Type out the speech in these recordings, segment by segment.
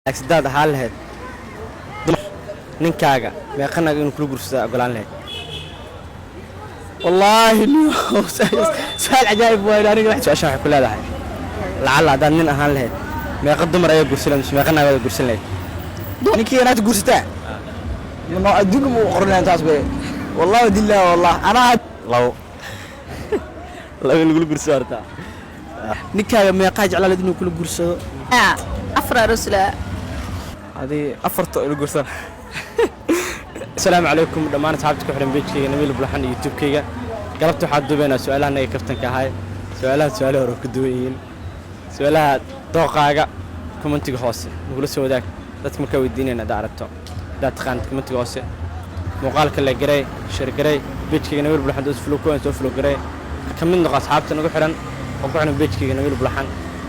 Sidaad ahaan lahayd dumar, ninkaaga meeqa naag inuu kula guursado ogolaan lahayd? Wallaahi su'aal cajaa'ib waayo aniga. Su-aashan waxay ku leedahay, lacalla haddaad nin ahaan lahayd, meeqa dumar ayaa guursan lahayd mise meeqa naag ayaa guursan lahayd? Ninkii inaad guursataa no adduunka ma u qornayn taas be, wallahi billah, wallah anaa. Labo. Labo in lagula guursado horta. Ninkaaga meeqaa jeclaa lahayd inuu kula guursado? Afar aroos laa. Adii afarta ila guursan. Asalaamu calaykum dhammaan asxaabta ku xihan page-kayga Nabiil Bulxan iyo YouTube-kayga. Galabta waxaa duubaynaa su-aalaha naga kaftanka ahay. Su-aalaha su-aalaha hore ku duwan yihiin. Su-aalaha dooqaaga comment-iga hoose nagula soo wadaag. Dadka markaa weydiinayna haddaa aragto, haddaad taqaanid, comment-iga hoose muuqaalka la garay, share garay page-kayga Nabiil Bulxan. Doos follow kuwan soo follow garay, ka mid noqo asxaabta nagu xihan oo ku xihan page-kayga Nabiil Bulxan.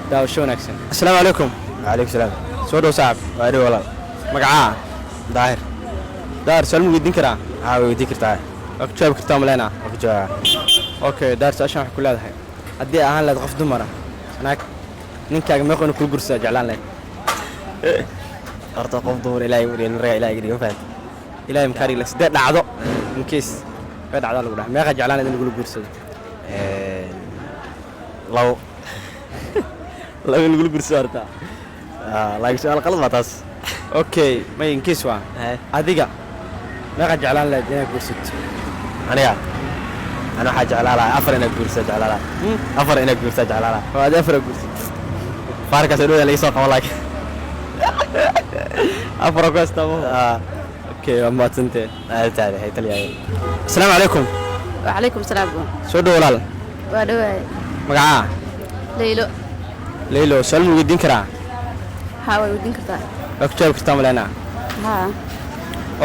Daawasho wanaagsan. Asalaamu calaykum. Calaykum salaam. Soo dhow, saaxib. Waa idhi, walaal. Magacaa? Daahir. Daar, su-aal ma weydiin karaa? Haa, way weydiin kartaa. Waa ku jawaabi kartaa maleynaa? Waa ku jawaabaa. Okay Daar, su-aashan waxay ku leedahay, haddii ahaan lahayd qof dumar ah, naag, ninkaaga meeqa inuu kula guursadaa jeclaan lahayd? Horta qof dumar Ilaahay u dhigin, raga Ilaahay dhigo, ma fahanti? Ilaahay makaa dhigi, sidee dhacdo, in case way dhacdaa lagu dhahay, meeqa jeclaan lahayd in lagula guursado? Labo. Labo in lagula guursado horta. Laakiin su'aal qalad baa taas. Okay, may in case waa adiga, meeqa jeclaan lahayd inaad guursato? Aniga ana waxaa jeclaa lahaa afar inaad guursaa jeclaa lahaa. Afar inaad guursaa jeclaa lahaa. Oo adi afar guursato? Faarkaas dhow laga soo qabo laakiin. Afar ku haystaa. Okay, waa mahadsantee. Aad tahay hay taliyahay. Asalaamu calaykum. Wacalaykum salaam. Soo dhow, walaal. Waa dhawaay. Magacaa? Leylo. Leylo, su-aal ma weydiin karaa? Haa, way weydiin kartaa. Waa ku jawaabi kartaa maleynaa? Haa.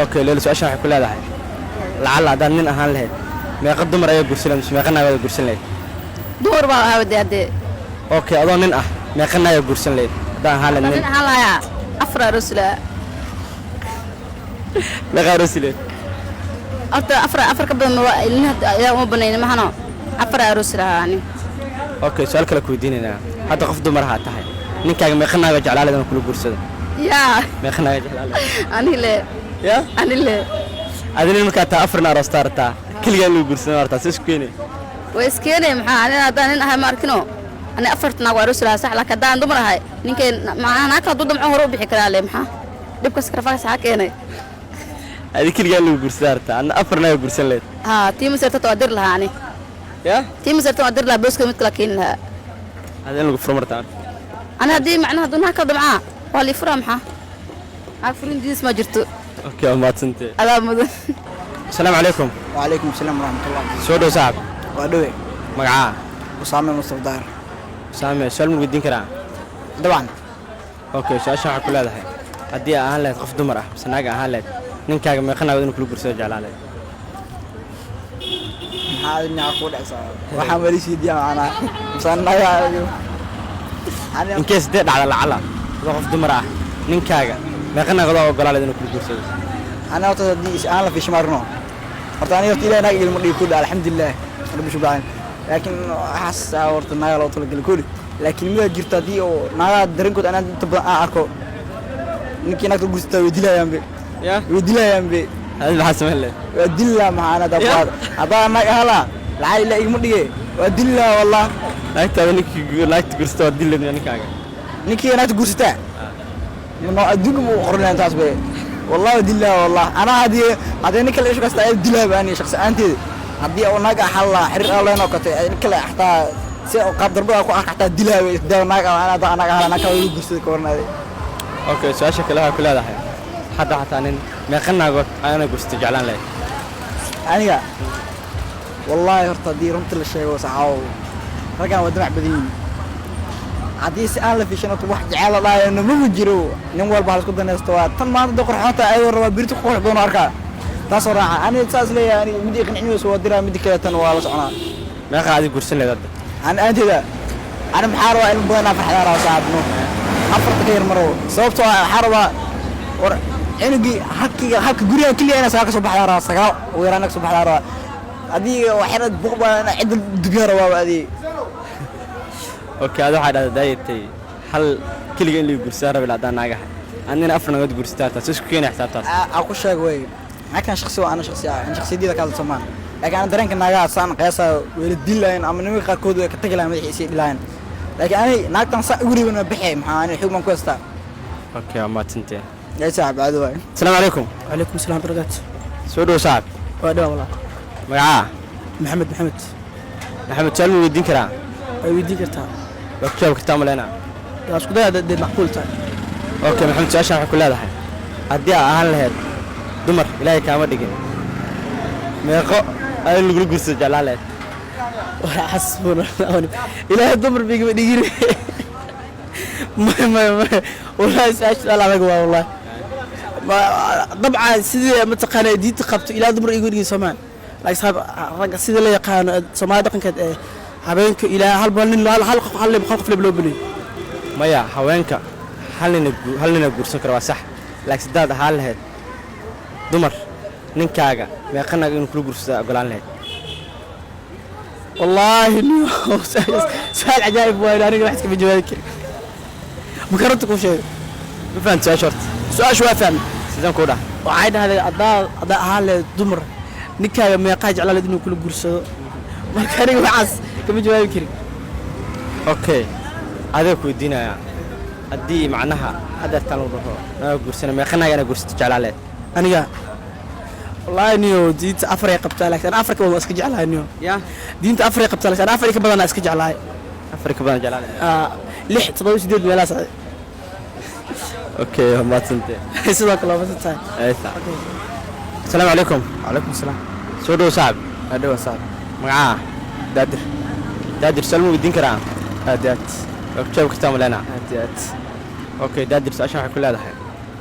Okay Leylo, su-aashan waxay ku leedahay, lacalla haddaad nin ahaan lahayd, meeqa dumar ayaa guursan lahayd mise meeqa naag ayaa guursan lahayd? Dumar baa ahaa wade haddee. Okay, adoo nin ah, meeqa naag ayaa guursan lahayd haddaan ahaan lahayd? Nin nin ahaan lahayaa afar aroos laa. Meeqa aroosi lahayd? Horta afar, afar ka badan ma ilin hadda ilaa uma banayna mahano, afar aroos lahaa ani. Okay, su-aal kale ku weydiinaynaa. Hadda qof dumar ahaa tahay, ninkaaga meeqa naag ayaa jeclaa lahayd inuu kula guursado? Yaa? Meeqa naag ayaa jeclaa lahayd? Ani le. Ya? Ani le. Adi nin markaa taa, afarna aroostaa rabtaa, keligaa in lagu guursado ma rabtaa? Si isku keenay? Way iskeenay. Maxaa ani haddaan nin ahay ma arkino, ani afarta naag waa aroos lahaa, sax. Laakiin haddaan dumar ahay, ninkay macnaha naag kale hadduu damco hore u bixi karaa le. Maxaa dhibkas karfakas xaa keenay? Adi keligaa in lagu guursadaa rabtaa, adna afar naag ayaa guursan lahayd. Haa, tii masartata waa dir lahaa ani. Ya? Tii masarta waa dir lahaa, booska mid kala keeni lahaa. Adi in lagu furo martaa? Ani haddii macnaha hadduu naag kala damcaa waa lii furaa. Maxaa naag furin diidis ma jirto. Okay, waa mahadsantee. Adaa mudan. Asalaamu calaykum. وعليكم السلام ورحمة الله. Soo dhow, saaxib. وأدوي. Magacaa? أسامة مصطفى داهر. Saame, su-aal ma weydiin karaa? طبعا. Okay, su-aashan waxay ku leedahay, haddii aad ahaan lahayd qof dumar ah mise naag ahaan lahayd, ninkaaga meeqa naagood inuu kula guursado jeclaan lahayd? Maxaa dhinaca ku dhacsaa? Waxaan wali siidiyaa macnaa misanaga. In case dee dhacda, lacala adoo qof dumar ah, ninkaaga meeqa naagood oo ogolaa lahayd inuu kula guursado? Ana horta haddii is aan la fiishmaarno, horta aniga horta Ilaahay naag ilmo dhigi kulli, alxamdulilah rabbi shubaan, laakiin waxaas horta naaga loo talagalay kulli. Laakiin midaa jirta, haddii oo naagaha dareenkood anaa inta badan aan arko, ninkii naagta guursataa way dilayaan be. Ya? Way dilayaan be. Adi maxaa samayn lahayd? Waa dilaa. Maxaa ana haddaa naag ahalaa, lacag ilaa igma dhige, waa dilaa wallah. Naagtaada ninkii naagta guursata waa dili lahayd ninkaaga? Ninkii naagta guursataa no adduunka ma u qornayn taas be, wallahi dilaa wallah. Anaa haddii nin kale ishu kasta ay dilaaba, ani shakhsi ahaanteeda haddii uu naag xal xiriir aan leenoo kate, nin kale xataa si qaab darbada ku arka xataa dilaaba daa naag. Ana hadda naag ahaa, naag kale lagu guursaday ka warnaaday. Okay, su-aasha kale waxay ku leedahay, hadda xataa nin meeqa naagood aana guursata jeclaan lahayd? Aniga wallaahi horta haddii runta la sheego, saxaawo, raggan waa damac badan yihiin. Haddii si aan la fiishan, horta wax jecel la dhahayo maba jiro. Nin walba ha isku danaysto. Waa tan maanta da qurxoonta ayadoo rabaa birita ku qurux badan oo arkaa taasoo raaca. Aniga saas leeyahay, aniga mid iqancinayso waa diraa, mid kaleetana waa la soconaa. Meeqa adi guursan lahayd hadda? Ani aanteeda ani maxaa rabaa? Ilmo badan inaan farxadaan rabaa, saaxiibno. Afarta ka yar ma rabo, sababtoo ah waxaa rabaa war cunugii halkiga halka guriga keliya inaa sagaal ka soo baxdaa rabaa, sagaal ugu yaraan ka soo baxdaa rabaa. Haddii waxyar buuq baa inaa cidda dubyaa rabaa adii. Okay, ada waxaa dhahda daayatay hal keliga in lagu guursadaa rabi haddaan naagahay. Adnina afar nagood guursataa, taas isku keenaya xisaabtaas. Aa ku sheeg wey, naagtan shaksi waa, ana shaksi ah, in shaksiyadida kaada somaan, laakiin ana dareenka naagaha saan qiyaasa way la dili lahayn ama nimanka qaarkood way ka tagi lahayn, madaxiisa ay dhilahayn, laakiin ani naagtan saa igu riban ma bixi. Maxaa ani xog baan ku haystaa? Okay, waa mahadsantahay. Yaa saaxib, caadi waay. Asalaamu calaykum. وعليكم السلام وبركاته. Soo dhow, saaxib. Waa dhawaa walaal. Magacaa? Maxamed, Maxamed. Maxamed, su-aal ma weydiin karaa? Way weydiin kartaa. Waa ku jawaabi kartaa maleynaa. Waa isku daya dee, macquul tahay. Okay Maxamed, su-aashaan waxay ku leedahay: haddii aa ahaan lahayd dumar, Ilaahay kaama dhigin, meeqo ay lagula guursado jeclaan lahayd? Xasbuna Ilaahay dumar bigama dhigin. May, may, may, wallahi su-aasha su'aal adag waa wallahi. Dabcan sidii mataqaanaa diinta qabto, Ilaa dumar igu dhigin soomaan, laakiin saab ragga sida la yaqaano Soomaalida dhaqankeed ee habeenka ilaa halba nin hal hal qof hal qof loo beliyo. Maya, haweenka hal nina guursan karo waa sax, laakiin sidaad ahaan lahayd dumar, ninkaaga meeqa naag inuu kula guursado ogolaan lahayd? Wallaahi niyo, su-aal cajaa'ib waayo, aniga wax iskama jawaabi karin makaranta kuu sheego. Ma fahamta su-aasha horta? Su-aasha waa fahmay. Sidaan kuu dhaha? Waxay dhahday haddaa ahaan lahayd dumar, ninkaaga meeqaa jeclaan lahayd inuu kula guursado? Marka aniga waxaas kama jawaabi karin. Okay, adiga ku weydiinayaa: haddii macnaha hadeertaan lagu dhaho naga guursana, meeqa naag inaa guursato jeclaan lahayd? Aniga wallaahi niyo, diinta afaray qabtaa, laakiin ana afar ka badan waa iska jeclahay niyo. Ya? Diinta afaray qabtaa, laakiin ana afar ka badanaa iska jeclahay. Afar ka badan jeclaan lahayd? Ah, lix, toddoba, sideed meelahaas. Okay, waa mahadsantay. Sidoo kale waa masan tahay. Asalaamu calaykum. Calaykum salaam. Soo dhow, saaxib. Adhowa saaxib. Magacaa? Daadir. Daadir, su-aal ma weydiin karaa? Aad iyo aad. Waa ku jawaabi kartaa maleynaa. Aad iyo aad. Okay Daadir, su-aashan waxay ku leedahay: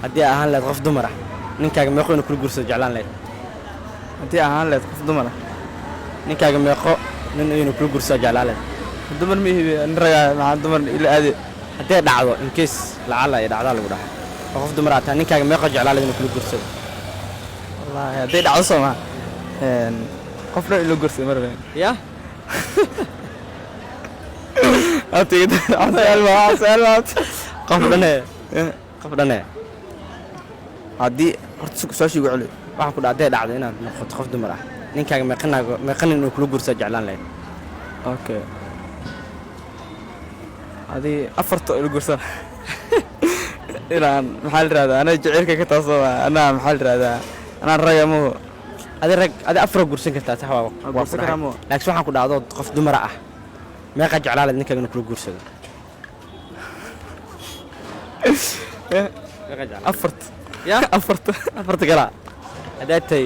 haddii aa ahaan lahayd qof dumar ah, ninkaaga meeqo inuu kula guursado jeclaan lahayd? Haddii ahaan lahayd qof dumar ah, ninkaaga meeqo nin inuu kula guursado jeclaan lahayd? Dumar ma ihibi, nin ragaa, maxaa dumar ila aade? Haddii dhacdo, in case lacala ay dhacdaa lagu dhahay oo qof dumar aad tahay, ninkaaga meeqo jeclaan lahayd inuu kula guursado? Wallaahi hadday dhacdo soo maha, qof dhan ila guursado ma rabeen. Ya? Qof dhane, qof dhane. Haddii horta su-aasha igu celiyo. Waxaan ku dhaha, hadday dhacdo inaad noqoto qof dumar ah, ninkaaga meeqa naago, meeqa nin inuu kula guursado jeclaan lahayd? Okay, adii afarta ila guursan inaan maxaa la yirahdaa, anaa jaceylka ka taasoo anaa maxaa la yirahdaa, anaa raga maho. Adi rag, adi afar guursan kartaa, sax waa. Waa ku guursan dhahay. Karaa ma? Laakiin waxaan ku dhacdo qof dumara ah, meeqa jeclaan lahayd ninkaaga inuu kula guursado? Meeqa jeclaan? Afarta. Ya? Afarta. Afarta galaa haddaad tahay,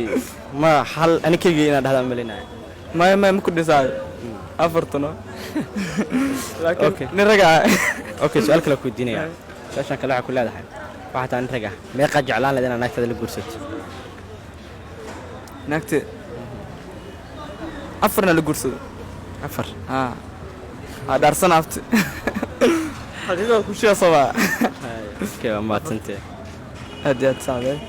ma hal ani keligay inaad dhahdaa malinaya. Maya, maya, ma ku dhisaayo afartano, laakiin Okay. nin raga ah. Okay, su-aal kale ku weydiinaya. Su-aashan kale waxaa ku leedahay: waxaa taa nin rag ah, meeqa jeclaan lahayd inaad naagtaada la guursato? Naagte afarna la guursado. Afar? Haa haa, dhaarsan afti xaqiiqada ku sheega sabaa. Okay, waa mahadsantee. Aad iyo aad saaxiib.